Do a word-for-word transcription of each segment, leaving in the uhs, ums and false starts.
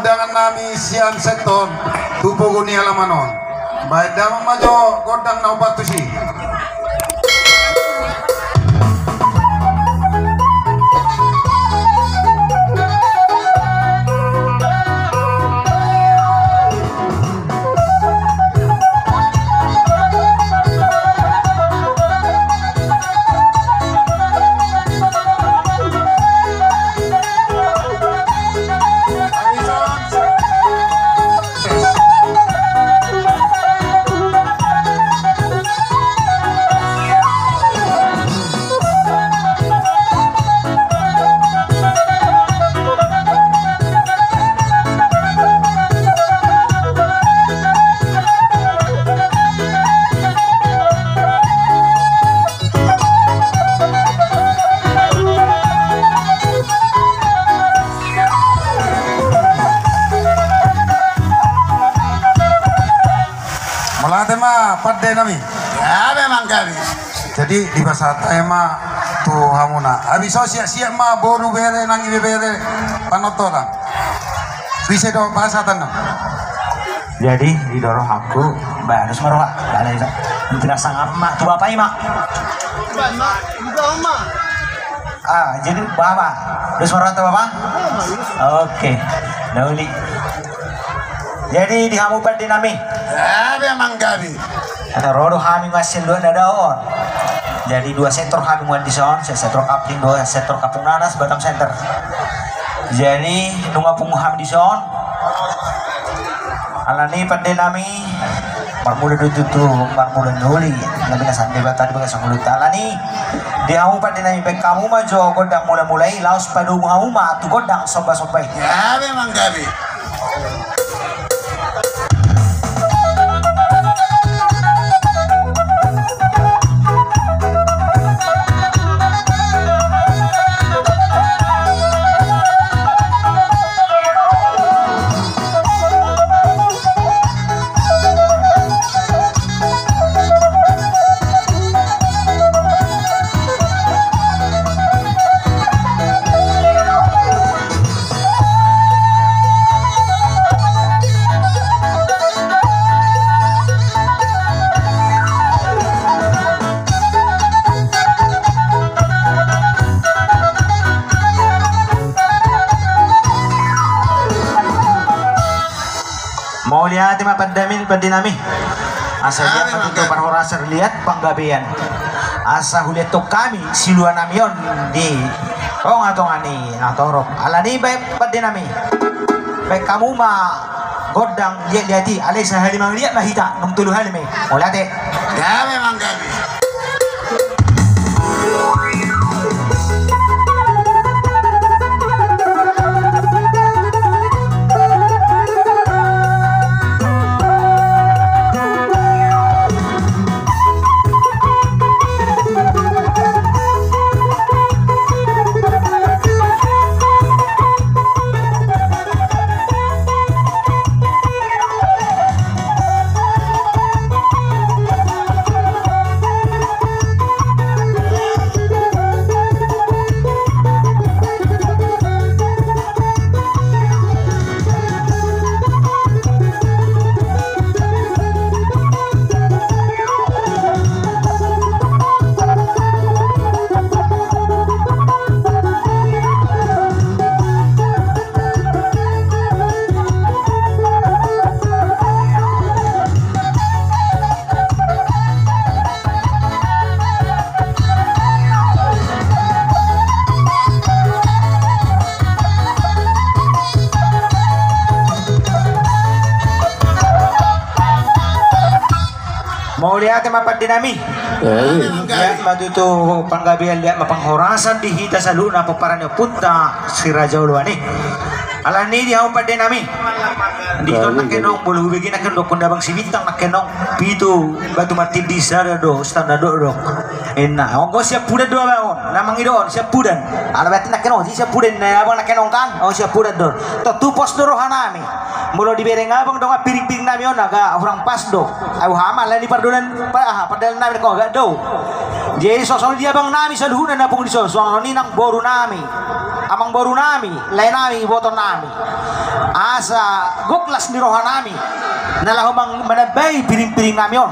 Undangan nami sian Senton tu pogu ni alaman on. Baen damang ma jo gondang na umpat tusi. Mauliate ma pande nami. Ia memang gabe. Jadi dipasahat hami ma tu hamuna. Habis on siap-siap ma boru, bere nang ibebere panontonan. Bisa do pasahatanna. Jadi didok rohangku, baen dos ma roha. Bala iba. Nanti rasa ngama tu bapa i ma. Ah, jadi bapa. Dos ma roha tu bapa. Oke. Na uli. Jadi di hamu pande nami. Ia memang gabe. Ro do hami masian dua na dao on. Jadi dua sektor hami muan dison, sektor Kapling, dua sektor Kampung Nanas, Batam Center. Jadi nunga pungu hami dison. Alani pande nami, marmula do tutu, marmula na uli. Nami na sande ba tadi bagas ngolunta alani. Di hamu pande nami, baen hamu ma jo gondang mula-mula i, laos padomu hamu ma tu gondang somba-somba i. Ia memang gabe. Mauliate ma pande nami, pande nami. Asa liat ma tutu parhorasan, liat panggabean. Asa huliathon hami silua nami on di tonga-tonga ni na torop. Alani baen pande nami, baen hamu ma gondang liat-liat i, alai sahali mangaliat ma hita, nunga tolu hali ma i. Mauliate. Ia memang gabe. Mauliate ma pande nami. Liat ma tutu panggabean, liat ma parhorasan di hita saluhutna pomparan ni ompunta Si Raja Oloan i. Alani di hamu pande nami. Dison nangkin on, molo hubege nangkin on, dokkon ni abang Sibintang nangkin on, pitu batu martindi, sada do sitamba, dok do. Inna, anggo siampudan do abang on, na mangido on siampudan. Ala berarti nangkin on siampudan, na abang nangkin on kan, on siampudan do. Tontu pos do roha nami. Molo dibereng abang dongan piring-piring nami on, agak hurang pas do. Ai boha ma, alani pardalan, pa-, aha, pardalan nami nangkin on agak dao. Jadi songon i di abang nami saluhutna na pungu dison, songon i nang boru nami, amang boru nami, lae nami, iboto nami. Asa gok las ni rohanami na laho mang-, manambai piring-piringnami on.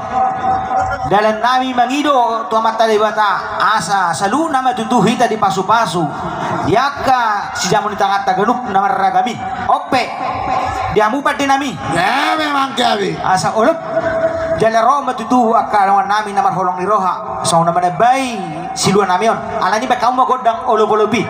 Dalannami mangido tu Amanta Debata asa saluhutna ma tutu hita dipasu-pasu di angka sijamu ni tanganta ganup na marragam i. On pe, di hamu pandenami. Ya, memang gabe. Asa olop jala ro ma tutu angka dongannami na marholong ni roha songon na manambai siluanami on. Alani bahen hamu ma gondang olop-olop i.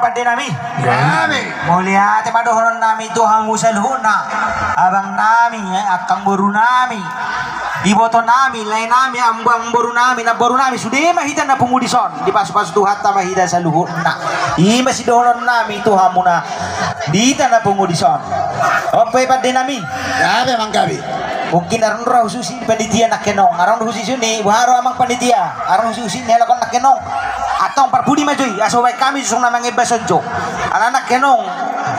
Pande nami. Nami. Mauliate ma dohonon nami tu hamu saluhutna. Abang nami, eh, angkang boru nami. Iboto nami, lae nami, amang boru nami, namboru nami, sude ma hita na pungu dison. Dipasupasu Tuhanta ma hita saluhutna. I ma sidohonon nami tu hamuna. Di hita na pungu dison. Ope pande nami. Gabe, amang, gabe. Mungkin adong do hususi ni panitia nangkining on. Adong do hususi ni, boha do amang panitia? Adong do hususi ni halak on nangkining on. Antong parpudi ma jo i, asa hubaen hami songon na mangembas on jo. Alana nangkining on,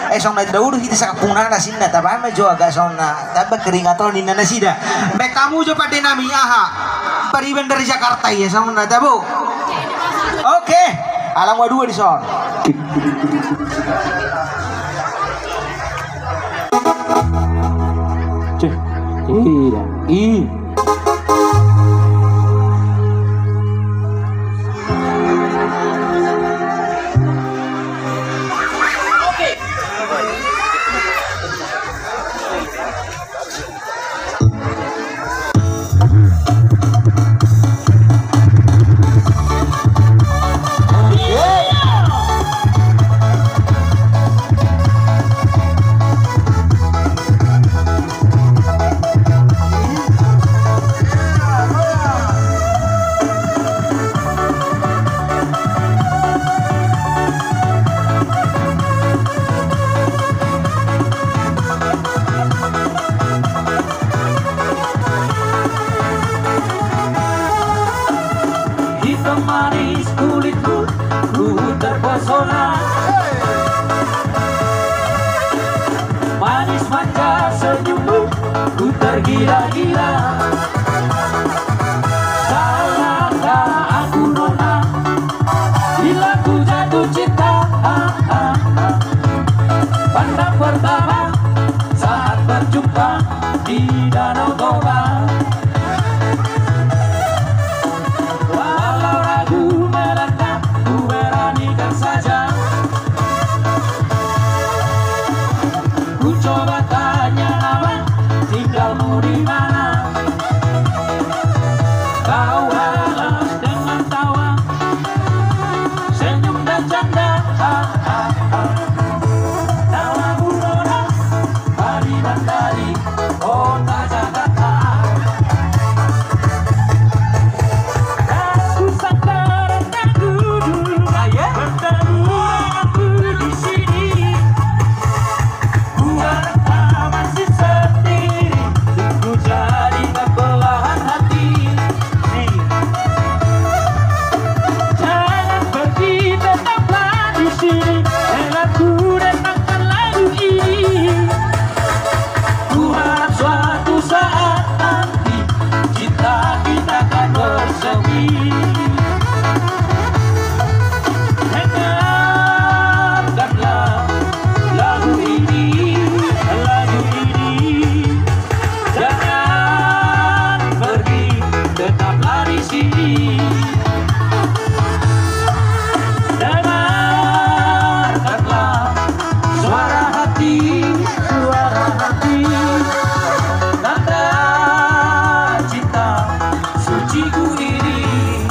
eh, songon na tadok do hita sakampung na sinna, tabaen ma jo agak songon na tamba keringat on ninna nasida. Baen hamu jo pande nami, aha, pariban dari Jakarta i, songon na tabo. Oke, ala nunga dua dison. Cih, iya, i. Hitam manis kulitmu, ku terpesona. Manis manja senyummu, ku tergila-gila. Salahkah aku, nona, bila ku jatuh cinta? Pandang pertama saat berjumpa di Danau Toba. Walau ragu melangkah, ku beranikan saja. Ku coba tanya nama, tinggalmu di mana? Kau hela dengan tawa, senyum dan canda. Nama burona Pariban dari kota Jakarta. Aku sangkaran aku dulu bertemu denganmu di sini. Ku harap kau masih setia, ku jadikan belahan hati. Jangan pergi, tetaplah di sini. Dengar ku denangkan lagu ini. Ku harap suatu saat nanti cinta kita akan bersemi. Dengarkanlah lagu ini, lagu ini. Jangan pergi, tetaplah di sini. Dengarkanlah suara hati, suara hati. Tanda cinta suciku ini.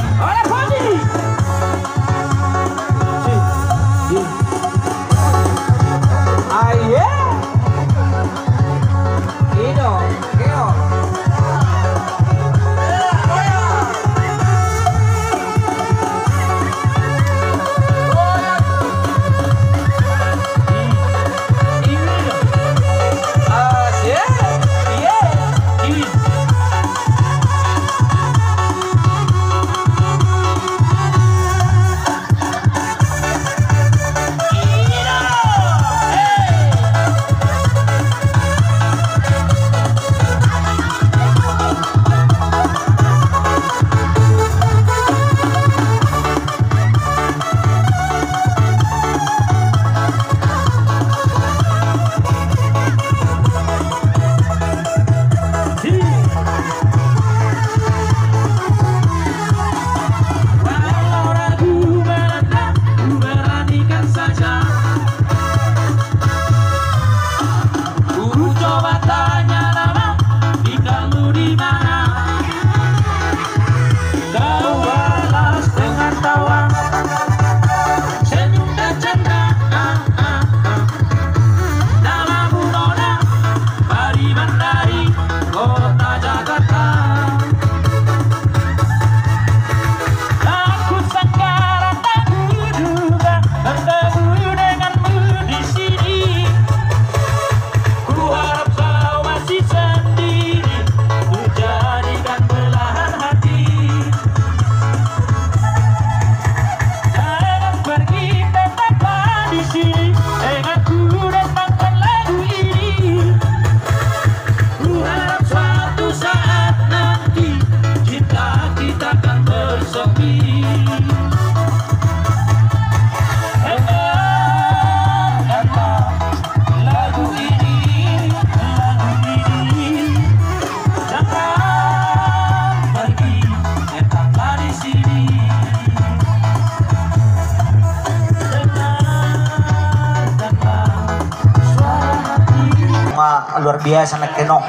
Biasa nangkin on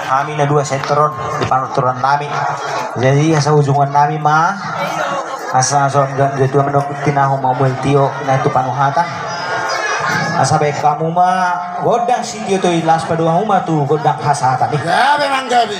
hami na dua sektor on di panuturan nami. Jadi asa ujungan nami ma asa so dua dua menok tinahu mau tio na tu panuhatan. Asa baik kamu ma godang sitio tu ilas paduahu ma tu godang hasahatan. Ya memang gabe.